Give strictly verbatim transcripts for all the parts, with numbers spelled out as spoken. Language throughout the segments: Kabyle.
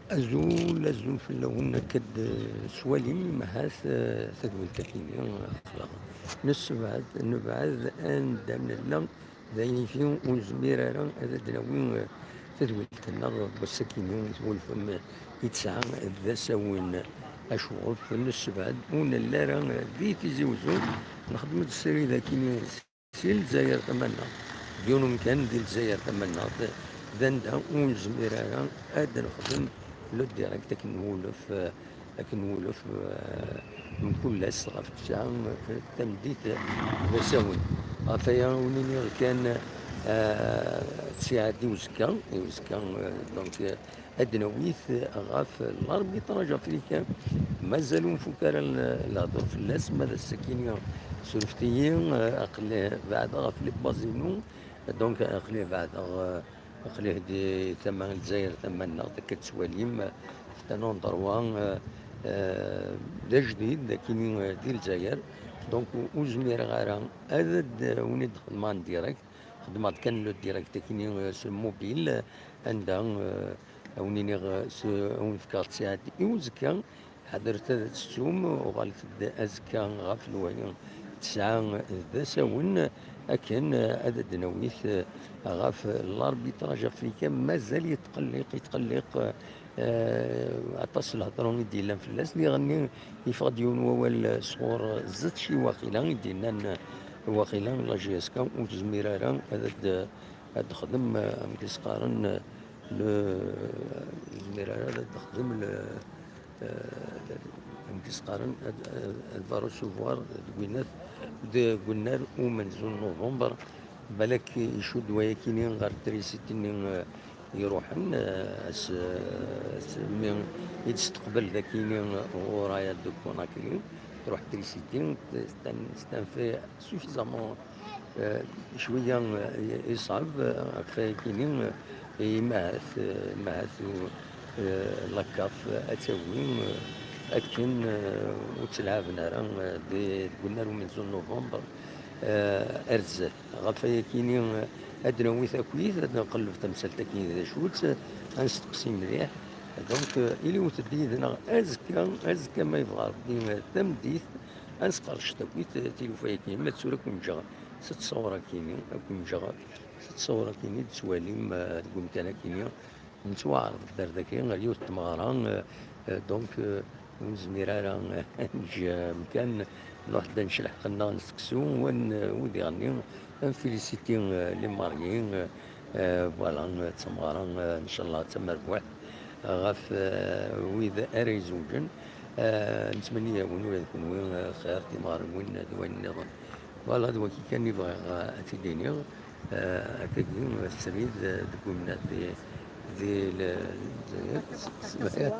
Azul, azul fell-awen, akka d-, eh, s walim, ahat, eh, tadwilt akini, eh, axlaɣ. Nessebɛed, nebɛed anda nella, d ayen ur nezmir ara ad d-nawi, eh, tadwilt-nneɣ n wass-akini, twulfem, eh, i tesɛa d asawen. Acuɣef nessebɛed, ur nelli ara, eh, di Tizi Uzzu, nxeddem-d srid akini, si Lezzayer tamannaɣt, d yiwen umkan di Lezzayer tamannaɣt, d anda ur nezmir ara ad nexdem le direct akken nwulef, akken nwulef, eh, mkul ass ɣef ttesɛa, eh, tameddit, eh, d asawen. Ɣef aya ur niniɣ kan, eh, ttiɛad i uzekka, i uzekka, eh, donc, eh, ad d-nawi-t ɣef l'arbitrage africain. Mazal ur nfuk ara l-, lehdur fell-as, ma d ass-akini surfet-iyi, eh, aql-i beɛdeɣ ɣef les bases-inu, donc aql-i beɛdeɣ, eh, aql-i di tama n Lezzayer tamannaɣt, akka tettwalim, eh, c'est un endroit, eh, eh, d ajdid, akini, eh, di Lezzayer, donc ur zmireɣ ara ad d-, win i d-xedmeɣ en direct, xedmeɣ-d kan le direct akini, eh, s lmubil, eh, anda, eh, a wen-iniɣ, eh, s, a wen-fkeɣ ttiɛad i uzekka, ḥadret ad tettum, uɣalet-d azekka ɣef lwahi tesɛa d asawen, akken, eh, ad d-nawi-t, eh, ɣef l'arbitrage africain, mazal yetqelliq, yetqelliq, eh, eh, aṭas n lhedra i d-yellan fell-as. Diɣenni, yeffeɣ-d yiwen wawal sɣur Zetci waqila, i d-yennan waqila la J S K ur tezmir ara ad, ad, ad texdem, eh, amek i s-qqaren, eh, le, ur tezmir ara ad texdem le, eh, amek i s-qqaren, ad, ad, ad va recevoir deg winat, deg unnar umenzu n november. Balak icudd wayakini ɣer trisiti-nni, eh, iruḥen, eh, as, as, mi i d-testeqbel dakini ɣur Rayo de Conakry, truḥ trisiti, c'est un, c'est un fait suffisamment, eh, cwiya, eh, iṣɛeb, eh, ɣef wayakini, eh, imahat, eh, imahat, eh, la CAF ad tawi, eh, akken, eh, ur ttelɛaben ara, eh, di, deg unnar umenzu n november, eh, ar zdat. Ɣef wayakini, eh, ad d-nawi takuyt, ad nqelleb tamsalt-agi d acu-tt, ad nesteqsi mliḥ. Donc, eh, iliwet-d yid-neɣ azekka, azekka ma yebɣa Rebbi, eh, tameddit, ad nesqerdec takuyt, eh, tilufa-agi. Ma d tura ad ken-ǧǧeɣ s ttṣawra-kini, ad ken-ǧǧeɣ s ttṣawra-kini, d-tettwalim, eh, deg umkan-akini. Nettwaɛreḍ-d ar daki ɣer yiwet n tmeɣra, eh, eh, donc, eh, ur nezmir ara, eh, ad neǧǧ amkan, nruḥ-d ad nec lḥeqq-nneɣ n seksu, wa n, wa diɣenni, ad nfilisiti, eh, les mariés, eh, eh, voilà, eh, d tameɣra, eh, ncallah d tamerbuḥt, eh, ɣef, eh, wid ara izewǧen. Eh, nettmenni-yawen ula d kenwi, eh, xir, timeɣriwin, eh, d wayen nniḍen. Voilà, d wagi kan i bɣiɣ, eh, ad t-id-iniɣ. Eh, akkagi, eh, srid, eh, deg umnat di, di le-, le-,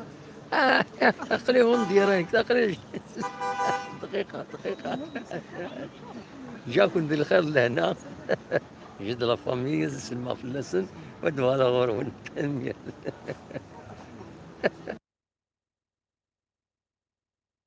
ah, aql-i en direct, aql-i. Dqiqa, dqiqa. Ǧǧiɣ-ken di lxir d lehna. J'ai de la famille, selma fell-asen, wa d voilà ɣur-wen. Tanemmirt.